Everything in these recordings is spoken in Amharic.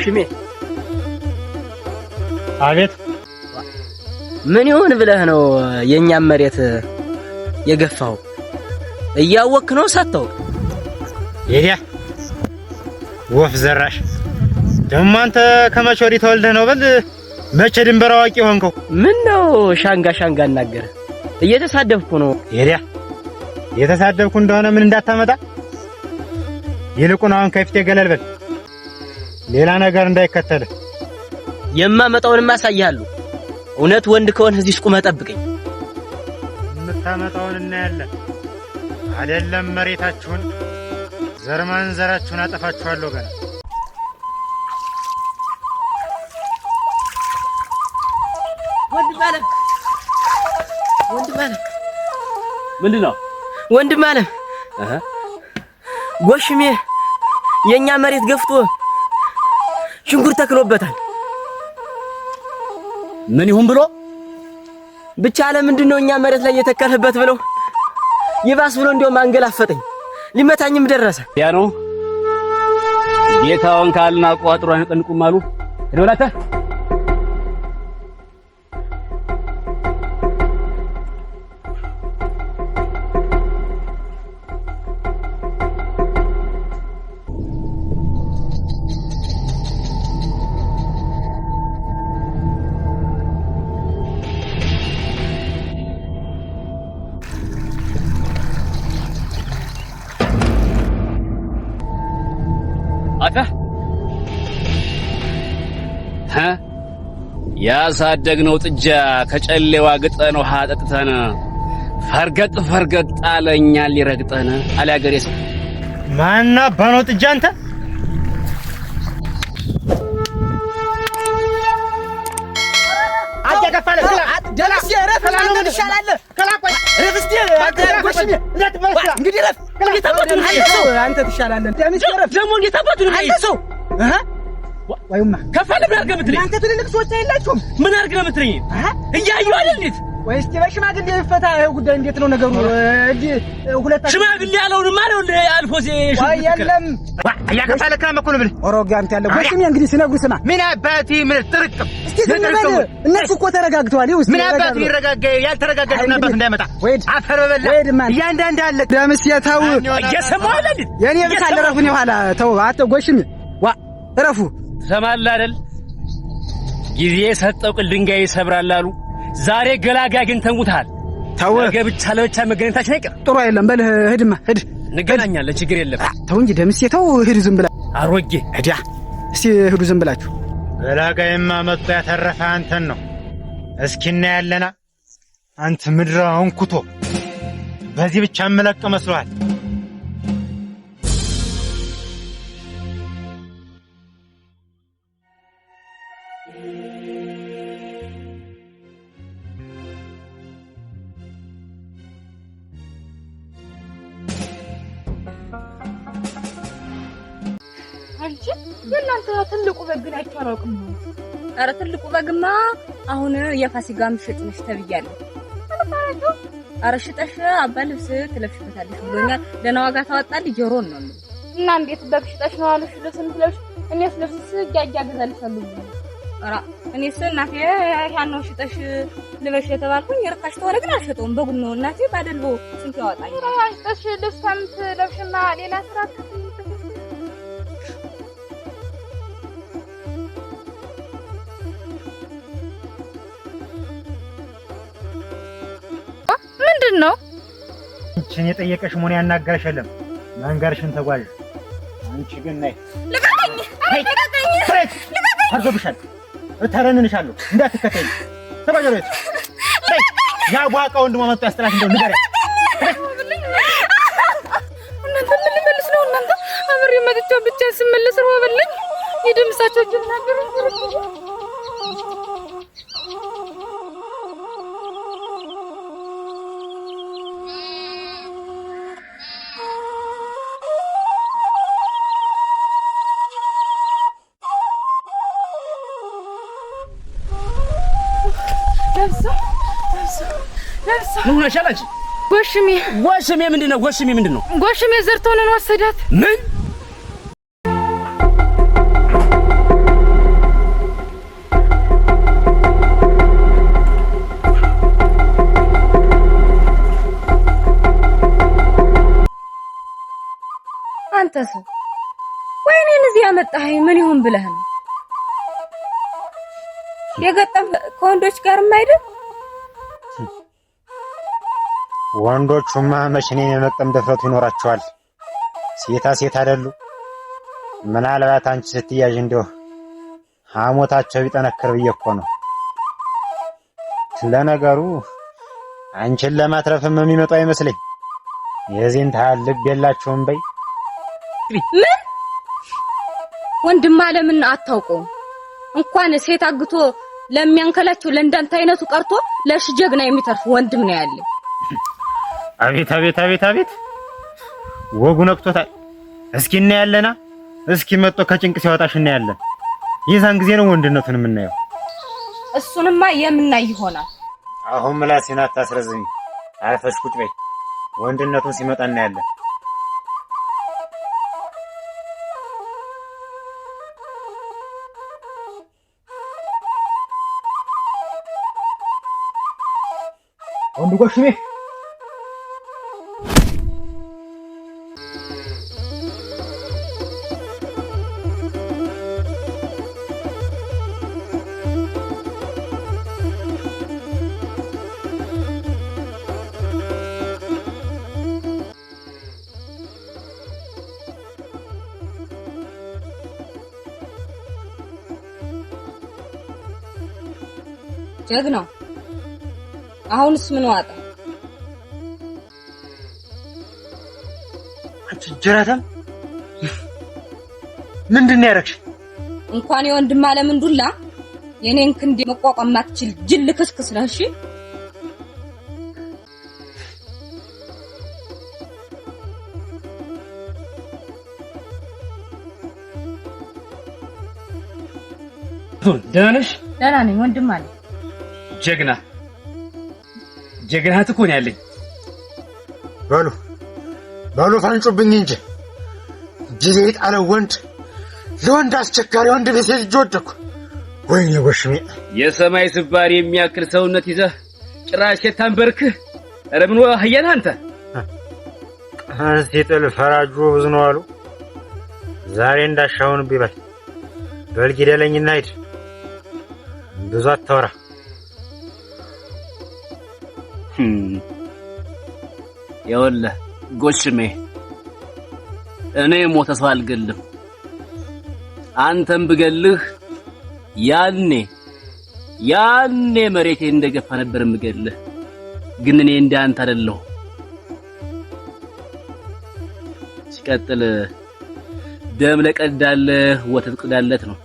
ጎሽሜ። አቤት። ምን ይሁን ብለህ ነው የእኛም መሬት የገፋው? እያወክ ነው ሳታውቅ? የዲያ ወፍ ዘራሽ ደግሞ አንተ ከመቼ ወዲህ ተወልደህ ነው? በል መቼ ድንበር አዋቂ ሆንከው? ምን ነው ሻንጋ ሻንጋ እናገረ? እየተሳደብኩ ነው። የዲያ የተሳደብኩ እንደሆነ ምን እንዳታመጣ። ይልቁን አሁን ከፊቴ ገለል በል፣ ሌላ ነገር እንዳይከተልህ። የማመጣውንማ አሳይሃለሁ። እውነት ወንድ ከሆንህ እዚህ ቁመህ ጠብቀኝ። የምታመጣውን እናያለን። አይደለም መሬታችሁን ዘርማን ዘራችሁን አጠፋችኋለሁ ገና። ወንድም አለም፣ ወንድም አለም፣ ምንድን ነው ወንድም አለም፣ ጎሽሜ የኛ መሬት ገፍቶ ሽንኩርት ተክሎበታል። ምን ይሁን ብሎ ብቻ ለምንድን ነው እኛ መሬት ላይ የተከልህበት ብለው ይባስ ብሎ እንዲያውም አንገላፈጠኝ፣ ሊመታኝም ደረሰ። ያ ነው ጌታውን ካልና ቋጥሮ አይነቀንቁም አሉ። እንበላተ አታ ያሳደግነው ጥጃ ከጨሌዋ ግጠን ውሃ ጠጥተን ፈርገጥ ፈርገጥ አለኛ ሊረግጠን አለ ያገሬ ሰው። ማና ባነው ጥጃ አንተ? አንተ ትሻላለህ። ደግሞ እንዴት አባቱ ነው አንተ ሰው ወይማ ከፍ አለ። ምን አድርገህ የምትለኝ? እናንተ ትልልቅ ሰዎች አይላችሁም? ምን አድርገህ ነው የምትለኝ? እያዩ አይደል እንዴት? ወይ እስኪ በሽማግሌ ይፈታ ይኸው ጉዳይ። እንዴት ነው ነገሩ? እንዲህ ሁለታችሁ ሽማግሌ ያለውንማ ነው አልፎ ወይ የለም እያከፋለክ ነው እኮ ነው የምልህ። ኦሮጋ አንተ ያለ ጎሽሜ እንግዲህ ሲነግሩ ስማ። ምን አባቴ ምን ጥርቅም እስኪ ዝም በል። እነሱ እኮ ተረጋግተዋል። ይኸው እስኪ ምን አባቱ ይረጋጋ? ያልተረጋጋ ምን አባቱ እንዳይመጣ አፈር በበላ እያንዳንድ አለ ደምስ የተው እየሰማሁ አይደል እንዴት? የኔ ብቻ እረፉ። ኋላ ተው አተ ጎሽሜ ዋ እረፉ። ትሰማለህ አይደል? ጊዜ የሰጠው ቅል ድንጋይ ይሰብራል አሉ። ዛሬ ገላጋ አግኝተን ሙታል። ተው ነገ ብቻ ለብቻ መገናኘታችን አይቀር። ጥሩ አይደለም። በል ሂድማ ሂድ፣ እንገናኛለን። ችግር የለም። ተው እንጂ ደምሴ ተው፣ ሂድ ዝም ብላ አሮጌ ሂድ። እስቲ ሂዱ ዝም ብላችሁ። ገላጋይማ መጥቶ ያተረፈ አንተን ነው። እስኪ እናያለና አንተ ምድረ እንኩቶ በዚህ ብቻ መለቅ መስሎሃል? አንቺ የእናንተ ትልቁ በግ ግን አይቼው አላውቅም። ኧረ ትልቁ በግማ አሁን የፋሲካ ምሽጥ ነሽ ተብያለሁ። ኧረ ሽጠሽ አባ ልብስ ትለብሽበታለሽ ብሎኛል። ደህና ዋጋ ታወጣልኝ። ጆሮን ነው የምልህ። እና እንዴት በግ ሽጠሽ ነው አሉሽ ልብስ የምትለብሽ? እኔስ ልብስ ስጃጃ እገዛልሻለሁ ብሎኛል። ኧረ እኔስ እናቴ ያን ነው ሽጠሽ ልበሽ የተባልኩኝ። ርካሽ ተሆነ ግን አልሸጠውም። በጉን ነው እናቴ ባደልቦ ስንት ያወጣኝ። ኧረ ሽጠሽ ልብስ ከምትለብሽማ ሌላ ስራ ምንድን ነው? አንቺን የጠየቀሽ መሆን ያናገረሽ የለም። መንገድሽን ተጓዥ። አንቺ ግን ነይ። ልቀቀኝ! ልቀቀኝ! አርዞብሻል። እተረንንሻለሁ። እንዳትከተኝ። ተጓዥ። ያ ቧቃ ወንድሟ መጥቶ ያስጥላት እንደው ንገሪያት። እናንተ ምን ልመልስ ነው? እናንተ አብሬ መጥቻ ብቻ ስመለስ ሮበልኝ የደምሳቸው ጅናገር ምን ሆነሻል አንቺ? ጎሽሜ ጎሽሜ ምንድን ነው? ጎሽሜ ምንድን ነው? ጎሽሜ ዘርቶንን ወሰዳት። ምን አንተ ሰው ወይ እኔን እዚህ ያመጣኸኝ ምን ይሁን ብለህ ነው? የገጠም ከወንዶች ጋርም አይደል? ወንዶቹማ መቼ እኔን የመቅጠም ድፍረቱ ይኖራቸዋል? ሴታ ሴት አይደሉ? ምናልባት አንቺ ስትያዥ እንዲሁ ሐሞታቸው ቢጠነክር ብዬ እኮ ነው። ለነገሩ አንቺን ለማትረፍም የሚመጡ አይመስለኝ። የዚህን ታህል ልብ የላቸውም በይ። ምን ወንድም አለምን አታውቀውም? እንኳን ሴት አግቶ ለሚያንከላቸው ለእንዳንተ አይነቱ ቀርቶ ለሺ ጀግና የሚተርፍ ወንድም ነው ያለኝ። አቤት አቤት አቤት አቤት፣ ወጉ ነክቶታል። እስኪ እናያለና፣ እስኪ መጥቶ ከጭንቅ ሲያወጣሽ እናያለን። የዛን ጊዜ ነው ወንድነቱን የምናየው። እሱንማ የምናይ ይሆናል። አሁን ምላሴን አታስረዝሚ፣ አርፈሽ ቁጭ በይ። ወንድነቱን ሲመጣ እናያለን። ወንዱ ጎሽሜ ጀግናው አሁንስ ምን ዋጠ? አንቺ ጅራታም ምንድን ነው ያደረግሽ? እንኳን የወንድም አለምን ዱላ የኔን ክንድ መቋቋም ማትችል ጅል ክስክስ ነህ። እሺ ደህና ነሽ? ደህና ነኝ ወንድም አለ። ጀግና ጀግና እኮ ነው ያለኝ። በሉ በሉ ፈንጩብኝ እንጂ ጊዜ የጣለው ወንድ ለወንድ አስቸጋሪ ወንድ ቤት ልጅ ወደኩ። ወይኔ ጎሽሜ፣ የሰማይ ስባሪ የሚያክል ሰውነት ይዘህ ጭራሽ የታንበርክህ። ኧረ ምን አህያ ነህ አንተ? ቀን ሲጥል ፈራጁ ብዙ ነው አሉ። ዛሬ እንዳሻውን ቢበል በል ግደለኝና ሂድ፣ ብዙ አታውራ። ይኸውልህ ጎሽሜ፣ እኔ ሞተ ሰው አልገልም። አንተም ብገልህ ያኔ ያኔ መሬቴ እንደገፋ ነበር የምገልህ። ግን እኔ እንደ አንተ አይደለሁ። ሲቀጥል ደም ለቀዳለህ ወተት ቅዳለት ነው።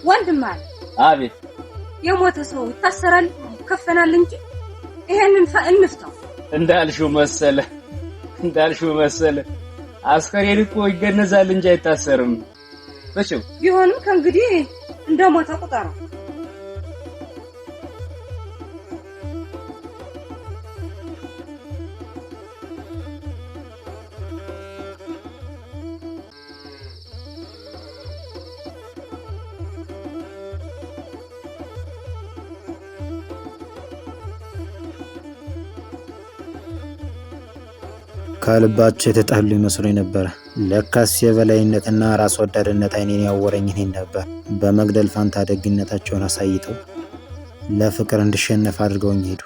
ወንድም አለ። አቤት። የሞተ ሰው ይታሰራል ይከፈናል እንጂ ይሄንን እንፍታው። እንዳልሽው መሰለ እንዳልሽው መሰለ። አስከሬን እኮ ይገነዛል እንጂ አይታሰርም። መቼው ቢሆንም ከእንግዲህ እንደሞተ ቁጠረው። ከልባቸው የተጣሉ ይመስሉኝ ነበረ። ለካስ የበላይነትና ራስ ወዳድነት አይኔን ያወረኝ እኔን ነበር። በመግደል ፋንታ ደግነታቸውን አሳይተው ለፍቅር እንድሸነፍ አድርገውኝ ሄዱ።